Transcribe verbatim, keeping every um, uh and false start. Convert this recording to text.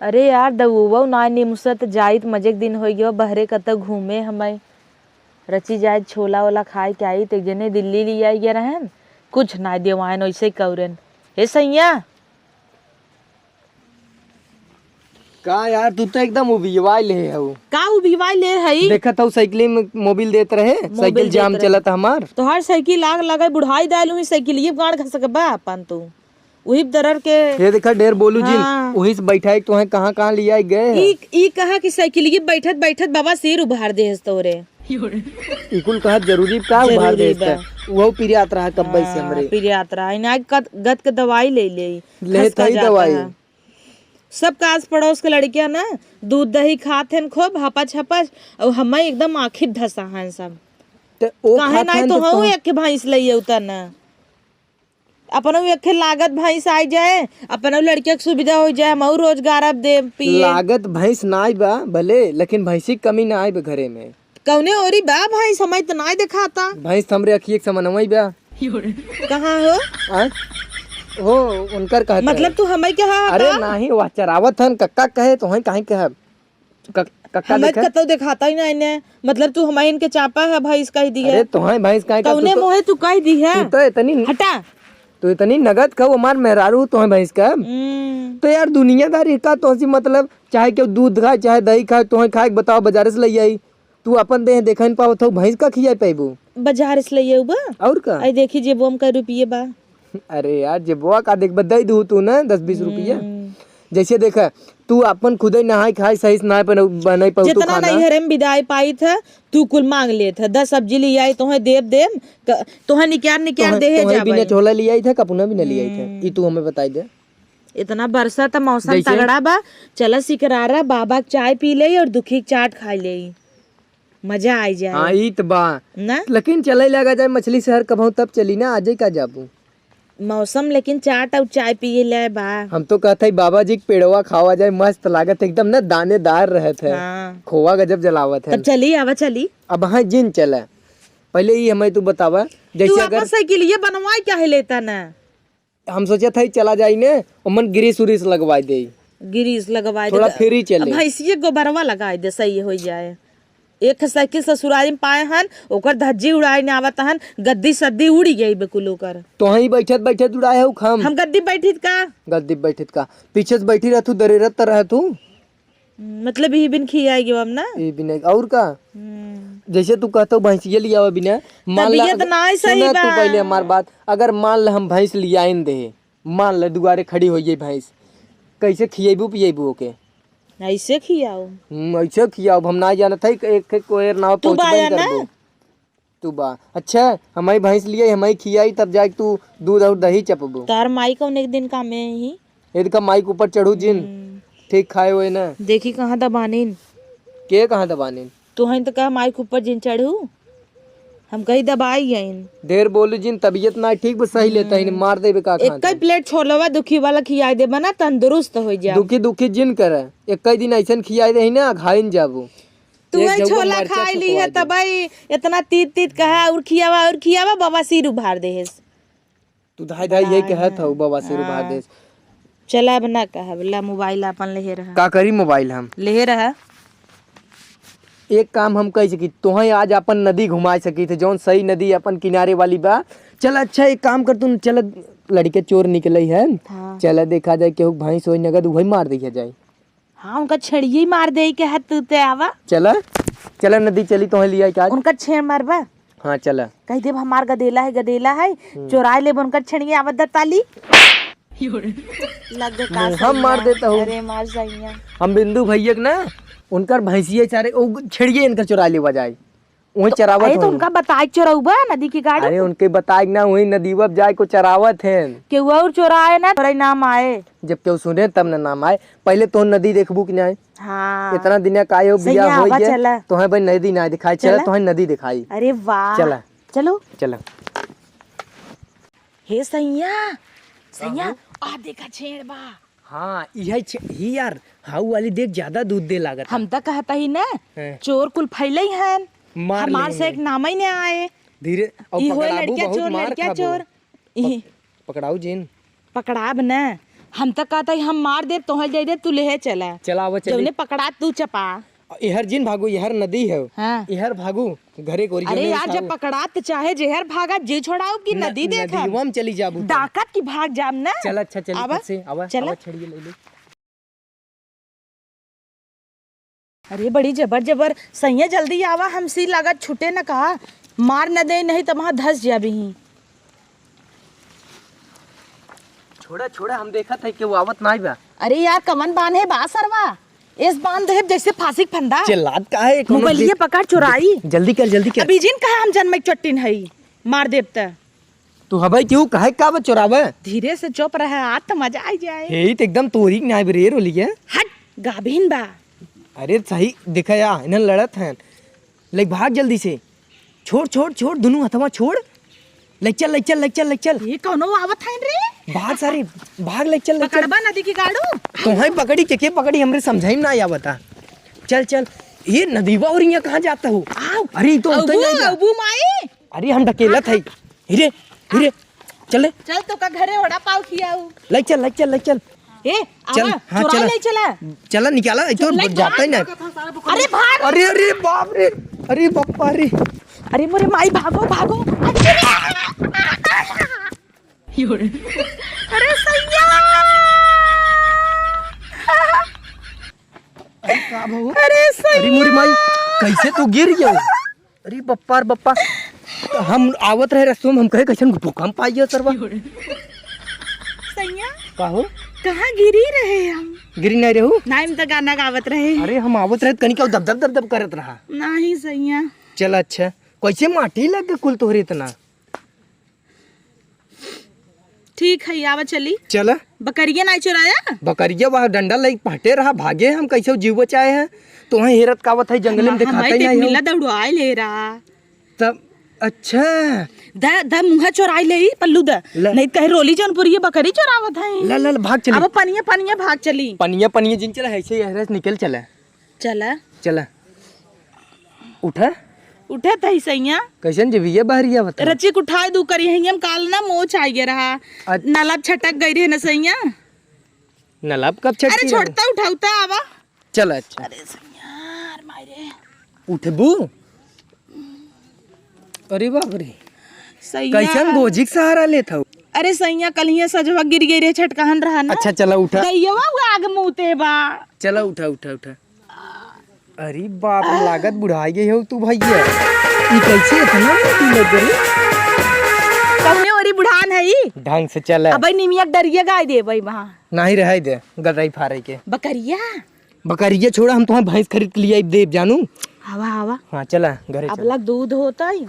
अरे यार, दउवउ नाय निमुसत, जाइत मजे के दिन होइ गयो, बहरे कतौ घूमे हमइ। रची जाइत छोला ओला खाइ के आइत, एक जने दिल्ली लियाइ गए रहन, कुछ नाय देवायन, ओइसे कउरेन। हे सइयाँ। का यार, तू तो एकदम उबियवाइ ले हऊ। का उबियवाइ ले हई? देखत हऊ साइकिल में मोबिल देत रहे, मोबिल साइकिल देत जाम रहे। चलत हमार। तोहार साइकिल आग लगाइ बुढ़ाइ दाइल हुई, साइकिल ये गाड़ घसकबा अपन तू। उही दरर के। ये देखा, ढेर बोलू जिन, हाँ। उही से बैठाई तोहे कहाँ, कहाँ लियाई गए हैं। ई, ई कहा कि साइकिलिये बैठत, बैठत बाबा सिर उभार देहस तोरे। ई कुल कहत जरूरी का उभार जरूरी देहस बा। त? उहो पिरियात रहा कब्बे से हाँ, हमरे। पिरियात रहा। इनाय गत, गत के दवाई ले ले। ले खसका थई जाता दवाई। है। सब का आस पड़ोस के लड़कियां ना, दूध दही खात हन खूब, हपच, हपच, और हमें एकदम आँखी धसा हन सब। ते ओ काहे खात नाई हन तो तो हऊ का? एक के भैंस लइये उतर ना। अपनउ एक ठे लागत भैंस आइ जाए, अपनउ लड़किया के सुविधा होइ जाए, हमहू रोजगार अब देब पिए। लागत भैंस नाई बा भले, लेकिन भैंसी के कमी ना आइब घरे में। कउने ओरी बा भैंस, हमइ त नाई देखाता। भैंस त हमरे अखिए के समनवई बा। कहाँ हो? आय? हो, उनकर कहत मतलब है। तू हमइ के हा अरे का? नाही, वह चरावत हन, कक्का कहे, तोहई काहे कहब? क-, कक्का हमरे देखे? कतौ देखाता ही ना इन्हें। मतलब तू हमारे इनके चापा है, भैंस कह दी है। अरे तोहे भैंस काहे का, कौने तू तो, मुँहे तू कह दी है? तू तो इतनी हटा। तू इतनी नगद खाऊ हमार मेहरारू तोहे भैंस का। हम्म। तो यार दुनियादारी का तोहसी मतलब, चाहे केहू दूध खाए, चाहे दही खाए, तोहे खाए के बताओ, बाजारे से लइ आई। तू अपन देह देखा न पावत हो, भैंस का खियाए पैबू? बाजारे से लइ आऊ बा। और का? आई देखी जेबो में कै रुपये बा। अरे यार, जेबवा का देखबे, दे दू तू ना दस बीस रुपया। हम्म। जैसे देख, तू अपन खुदे नहाई खाई सही से ना बन-, बनाई पाऊ तू जितना खाना। नैहरे में बिदाई पाई था, तू कुल मांग लेत है। दस सब्जी ले आई, तोहे देब, देब, क-, तोहे निक्यार, निक्यार तोहे, देहे तोहे जाबे। बिना झोला ले आई था, कपुना भी ना ले आई था। हम्म। ई तू हमें बताई दे। इतना बरसा त मौसम जैसे? तगड़ा बा, चला सिकरारा बाबा के चाय पी ले और दुखी के चाट खाई ले। मजा आई जाए। हाँ, ई त बा। ना? लेकिन चले लगा जाए मछली शहर कबहूँ तब चली ना, आजे का जाबू? मौसम लेकिन चाट और चाय पिए ले बा। हम तो कहत हई बाबा जी के पेड़वा खावा जाए, मस्त लागत एकदम ना दानेदार रहत है। हाँ। खोवा गजब जलावत है। तब चली, आवा चली। अब हाँ जिन चला। पहले ई हमें तू बतावा, तू जैसे अपन अगर साइकिलिया बनवाई काहे लेता ना? हम सोचत हई चला जाई ने, ओमन ग्रीस उरीस लगवाई देई। ग्रीस लगवाई दे। थोड़ा free चले। अब भैंसिए गोबरवा लगाई दे, सही होइ जाए। एक साइकिल ससुरारी में पाए हन, ओकर धज्जी उड़ाई ने आवत हन, गद्दी सद्दी उड़ी गई बे कुल ओकर। तोहई बैठत बैठत उड़ाए हऊ खम। हम गद्दी बैठित का? गद्दी बैठित का? पीछे से बैठी रहतू, दरेरत त रहतू। मतलब ई बिन खियाई गयो अब ना? ई बिन, और का? हम्म। जैसे तू कहतो भैंसिया लियावा बिना, मान ला तबीयत अगर, ना सही सुना तू बा। पहले हमार बात, अगर मान ला हम भैंस लियाइन दे, मान ला दुआरे खड़ी होइ गई भैंस, कैसे खियेबू पियेबू ओके? ऐसे खियाओ। हम्म, ऐसे खियाओ, हम ना जानत है, एक, एक कोयर नाव तू पहुँचबे बाया नहीं ना? करबू। तू बा। अच्छा, हमई भैंस लियाई, हमई खियाई, तब जाके तू दूध और दही चपबो। तार माई कौन एक दिन का में ही? यदि का माई के ऊपर चढ़ू जिन, हम्म। ठीक खाए होए ना। देखी कहाँ दबानीन। के कहाँ दबानीन? तू हईन तो कह माई के ऊपर जिन चढ़ू। हम कहीं दबाई गईन। ढेर बोलू जिन, तबीयत ना ठीक बा, सही लेता ही, हम्म। मार देबे का एक खान कई हम। प्लेट छोलवा दुखी वाला खियाई देबा ना, तंदुरुस्त हो जाओ। दुखी दुखी जिन करे, एक कई दिन ऐसन खियाई देही ना, घाइन जाबू। तू एक वही झउआ छोला मरचा खाई ली है, सुखवाई दे। तबई इतना तीत तीत कहा, "और खियावा, और खियावा", बाबा सिर उभार देहेस। तू धाई धाई यही कहत हऊ, बाबा सिर उभार हाँ। देस। चला, अब ना कहब, ला मोबाइल आपन लेहे रहा। का करी मोबाइल हम? लेहे रहा। एक काम हम कह सकी, तोहे आज अपन नदी घुमा सकी थे, जौन सही नदी अपन किनारे वाली बा। चल, अच्छा, एक काम कर, तू चल, लड़के चोर निकले है, हाँ। चल देखा जाए, केहू भैंस होई नगद, वही मार दिया जाए। हाँ, उनका छेड़िए ही मार दे के हाथ ते आवा। चला, चला नदी चली, तोहे लिया के आज। उनका छेड़ मारबा? हाँ, चला। कह देब हमार गदेला है, गदेला है, हम्म। चोराए लेब उनकर छेड़िए, आवत द ताली। लग गए का मुँह हम मार सैया। देता हूँ। अरे मार सैया। हम बिंदु भैया के ना, उनकर भैंसिए चारे, ओ छेड़िए इनकर चोराए लेवा जाए। वहीं चरावत अरे, तो होई। उनका बताए के चोरउबा नदी की गाड़ी। अरे, उनके बताए के ना, वहीं नदीवा पे जाए को चरावत हैं। केहू और चोराए ना, तोरे नाम आए। जब केहू सुने, तब ना नाम आए। पहले तो नदी देखबू कि नहीं? हाँ। इतना दिन का आयो, सही बियाह है, हो आवा, गया। चला। तोहे भाई नदी ना दिखाई, चला, चला। तोहे नदी दिखाई। अरे वाह। चला। चलो। चला। हे सैया, सैया, बाबू। आ देखा छेड़ बा। हाँ, इहे छ-, ही यार, हाउ वाली देख, ज्यादा दूध दे लागत हम है। त कहत ही ना, हैं। चोर कुल फैले ही हन। मार हमार लेंगे। से एक नाम ही ना आए। धीरे, और ई होए पकड़ाबू लड़किया बहुत चोर, मार लड़किया खाबू। चोर। पक-, इही। पकड़ाऊ जिन। पकड़ाब ना। हम त कहत हई हम मार देब, तोहे दे देब, तू लेहे चला। चला, आवा, चली। जौने पकड़ात तू चपा। एहर जिन भागू, एहर नदी है। हाँ। एहर भागू, घरे कोरी अरे जौने यार, जब पकड़ात चाहे जेहर भागा, जे छोड़ाऊ कि न-, नदी देख हम। नदीवा में चली जाबू तो। डाकत की भाग जाब ना। चल, अच्छा, चली आवा, फट से, आवा, चला। आवा, छड़िए ले ले। अरे बड़ी जबर जबर, सैया जल्दी आवा, हमसी लागत छूटे न कहा, मार न दे नहीं त वहाँ धस जाबी ही। छोड़ा, छोड़ा, हम देखत है कि वो आवत नाई बा। अरे यार, कवन बांध है बा सरवा? एस बांध है जैसे फांसी के फंदा। चिल्लात का है? कोनो मोबाइलिया देख-, पकड़ चोराई। जल्दी कर, जल्दी कर। अभी जिन कहा हम जन्म चट्टिन हई, मार देब त। तू हबे क्यों, काहे का बा चोरावे? धीरे से चुप रहे, आज त मजा आई जाए। हे, ई त एकदम तोरी के नाई बरे रोली है। हट, गाभिन बा। अरे सही, देखा या, इन्हन लड़त हैं। ले भाग जल्दी से। छोड़, छोड़, छोड़, दुनू हथवा छोड़। ले चल, ले चल, ले चल, ले चल। ये कौनो आवत है रे? भाग सारे, भाग, ले चल, ले चल। पकड़बा नदी की गाड़ू। तोहे पकड़ी, के, के पकड़ी, हमरे समझाई में ना आवता। चल, चल। ये नदीवा और यहाँ कहाँ जाता हो? आओ। अरे, ई तो होता ही अबू, नहीं जा। अबू माई। अरे, हम ढकेलत है। हिरे, हिरे, चल ले। चल, तो का घरे वड़ा पाव खियाऊ। ले चल, ले चल, ले चल। ए, चल, आवा, हाँ, चोराई चला। ले चला। चला, निकाला, ई तो चल, ले, जाता ही ना। अरे, भाग। अरे, अरे, बाप रे। अरे, बप्पा रे। अरे, मोरे माई, भागो, भागो। अरे, अरे, सैया। अरे, का भाऊ? अरे, सैया। अरे, मोरे माई, कैसे तू गिर गया? अरे बप्पा रे बप्पा, हम आवत रहे रस्तों में, हम कहे कैसन भूकंप आ गया सरवा। सैया, का हो? कहाँ गिरी रहे हम? गिरी नहीं रहू? नाई, हम तो गाना गावत रहे। अरे हम आवत रहे त कनिका दब दब दब दब करत रहा। नहीं सैया। चल अच्छा, कैसे माटी लग गए कुल तोहरे इतना? ठीक है, आवा चली। चला। बकरिया नाई चोराया? बकरिया वह डंडा लई पहटे रहा, भागे हम कैसे जीव बचाए हैं। तोहे हेरत कावत है, जंगल में हम, दिखाते हमारे ही तो नहीं हो। मिला दौड़ाए ले रहा। तब अच्छा। द, द मुँहा चोराई ले पल्लू द। ल। नहीं कहे रोली जौनपुरी ये बकरी चोरावत है। ल, ल, ल, भाग चली। अब पनिया, पनिया भाग चली। पनिया, पनिया जिन चला, ऐसे ही निकल चला। चला। चला। उठा। उठा तही सैया। कैसन जेबी ये बहरिया बता? रचिक उठाए दू करी है, हम काल ना मोच आ गया रहा। अच- नलब छटक गई रहे ना सैया। नलब कब छटकी अरे रहे? छोड़ता उठाउता आवा। चला अच्छा। अरे सैया, अरे माई रे। उठबू? अरे बाप रे। सैया। कैसन गोजी के सहारा लेत हऊ? अरे सैया, कल हियाँ सजवा गिर गई रहे, छटकहन रहा ना। अच्छा, चला उठा। दैयवा हुआ आग मुते बा। चला उठा, उठा, उठा। अरे बाप रे, लागत बुढ़ाई गई हो तू भैया। ई कैसे इतना मोटी लग गई? कौने ओरी बुढ़ान है ई? ढंग से चला। अबे निमिया के डरिया गाय दे भाई वहाँ। नहीं रहे दे, गदई फारे के। बकरिया? बकरिया छोड़ा, हम तुम्हें भैंस खरीद के लिए देब जानू। हवा, हवा। हाँ, चला घरे अब चला। लग दूध होता ही।